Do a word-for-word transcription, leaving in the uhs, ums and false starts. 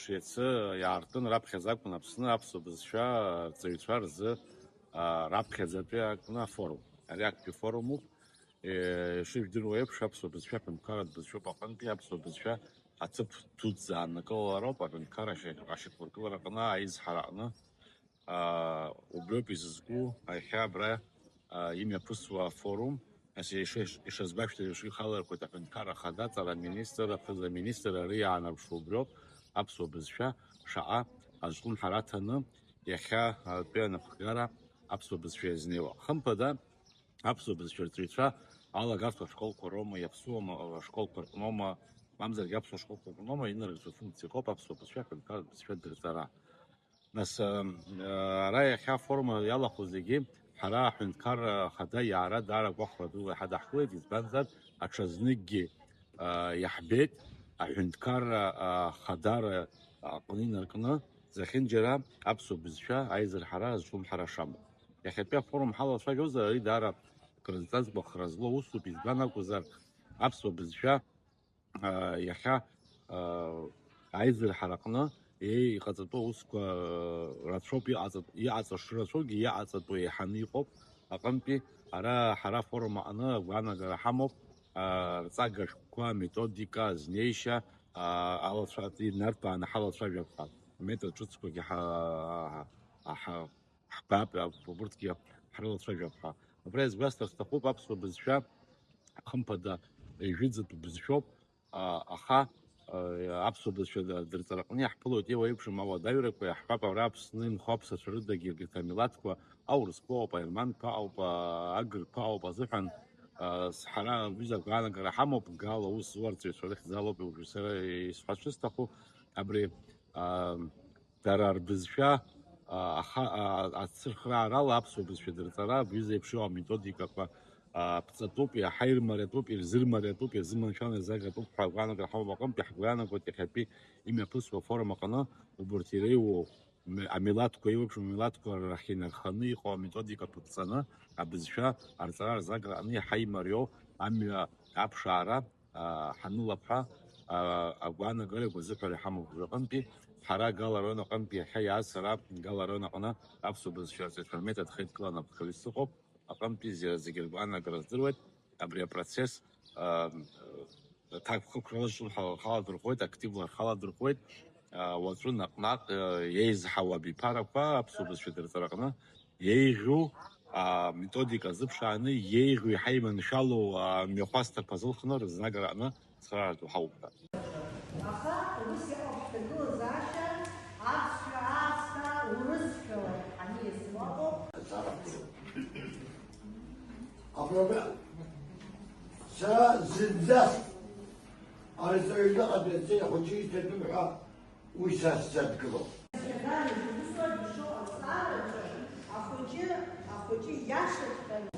Аԥсынтәи ацы иаартын раԥхьаӡа акәын Аԥсны аԥсуа бызшәа арҵаҩцәа рзы, а, раԥхьаӡатәи акәны афорум. Ари актәи форумуп. Е, ишыжәдыруа еиԥш, аԥсуа бызшәа аҳәынҭқарратә бызшәоуп аҟынтәи аԥсуа бызшәа аҭыԥ дуӡӡа ааннакылалароуп аҳәынҭқарра ашьақәыргылара аҟны, аизҳара аҟны. Аа, убриоуп изызку иахьа абра, аа, имҩаԥысуа афорум. Ас иша-, ишазгәашәҭаз еиԥш, ихалархәит аҳәынҭқарра ахада, аҵара аминистр, аԥыза-министр, ари иаанарԥшуа убриоуп, аԥсуа бызшәа шаҟа азҿлымҳара аҭаны, иахьа атәи анапхгара аԥсуа бызшәа иазнеиуа. Хымԥада, аԥсуа бызшәа рҵаҩцәа алагарҭа ашколқәа роума, иаԥсуама ашколқәа рҟноума, мамзаргьы аԥсуа школқәа рҟноума инарыгӡо функциақәоуп аԥсуа бызшәа аҳәынҭқарратә бызшәа дырҵара. Нас, ам, ара иахьа афорум иалахәу зегьы ҳара аҳәынҭқарра ахада иаара даара гәахәара дула иҳадаҳкылеит, избанзар, аҽазныкгьы, а, иаҳбеит, аҳәынҭқарра, а, хадара аҟны инаркны, зехьынџьара аԥсуа бызшәа аизырҳара азҿлымҳара шамоу. Иахьатәи афорум ҳалацәажәозар, ари даара акрызҵазкуа хра злоу усуп, избан акәзар, аԥсуа бызшәа аа, иахьа, аа, аизырҳараҟны еиҟаҵатәу аусқәа, аа, рацәоуп, иҟаҵатә-, иҟаҵашо рацәоугьы, иҟаҵатәу еиҳаны иҟоуп. Аҟынтәи ара ҳара афорум аҟны агәаанагара ҳамоуп, аа, рҵага шәҟәқәа, аметодика, азнеишьа, аа, алацәа-, инарҭбааны ҳалацәажәап ҳәа, аметод ҿыцқәагьы ҳа-, ҳа-, ҳгәаап, урҭгьы ҳрылацәажәап ҳәа. Убра иазгәасҭар сҭахуп аԥсуа бызшәа, хымԥада, ижәытәӡатәу бызшәоуп, а, аха, а, аԥсуа бызшәа д-, дырҵараҟны иаҳԥылоит еиуеиԥшым ауадаҩрақәа, иаҳҳәап, ара Аԥсны инхо аԥсацәа рыдагьы егьырҭ амилаҭқәа, аурысқәа ауп, аерманқәа ауп, а, агырқәа ауп азыҳәан, а, с-, ҳара аҩыза агәаанагара ҳамоуп, гала аус зуа арҵаҩцәа рыхьӡалоуп, уажәы сара исҳәарц шысҭаху, абри, а, дара рбызшәа, а, аха-, а, ацырхраарала аԥсуа бызшәа дырҵара, абҩыза еиԥш иҟоу аметодикақәа, а, ԥҵатәуп, иаҳа ирмариатәуп, ирзырмариатәуп, ирзыманшәалан ирзагатәуп ҳәа агәаанагара ҳамоуп аҟынтәи, ҳгәы иаанагоит иахьатәи имҩаԥысуа афорум аҟны убарҭ иреиуоу м-, амилаҭқәа, еиуеиԥшым амилаҭқәа рахь инарханы иҟоу аметодикақәа ԥҵаны абызшәа арҵара рзагра аҟны иаҳа имариоу амҩа аԥшаара, а, ҳанылап ҳәа, а, агәаанагара, агәазыҳәара иҳамоуп уажәы аҟынтәи. Ҳара Гала араион аҟынтәи иахьа иааз сара Гала араион аҟны аԥсуа бызшәа арҵаҩцәа рметод хеидкыланы аԥхьаҩыс сыҟоуп. Аҟынтәи зегьы, зегьы ргәаанагара здыруеит. Абри апроцесс, а, аҭакԥхықәрала рхала дырхәоит, активла рхала дырхәоит. А, уаҵәы наҟ-наҟ, а, еизҳауа абиԥарақәа аԥсуа бызшәа дырҵараҟны еиӷьу, а, методика азыԥшааны, еиӷьу иаҳа иманшәалоу, а, мҩахәасҭақәа азылхны рызнагара аҟны цхырааратәы ҳауп ҳәа. Аха ус иҟоуп ҳҭагылазаашьа, аԥсшәа, аасҭа, урысшәала ҳаниасуа ыҟоуп. Апроблема. Сара зынӡаск арҵаҩы ныҟәатәи аҵеи ахәыҷы иҭатәым ҳәа уи са сзадгылом. Ахәыҷы, ахәыҷы иашаҵәҟьаны.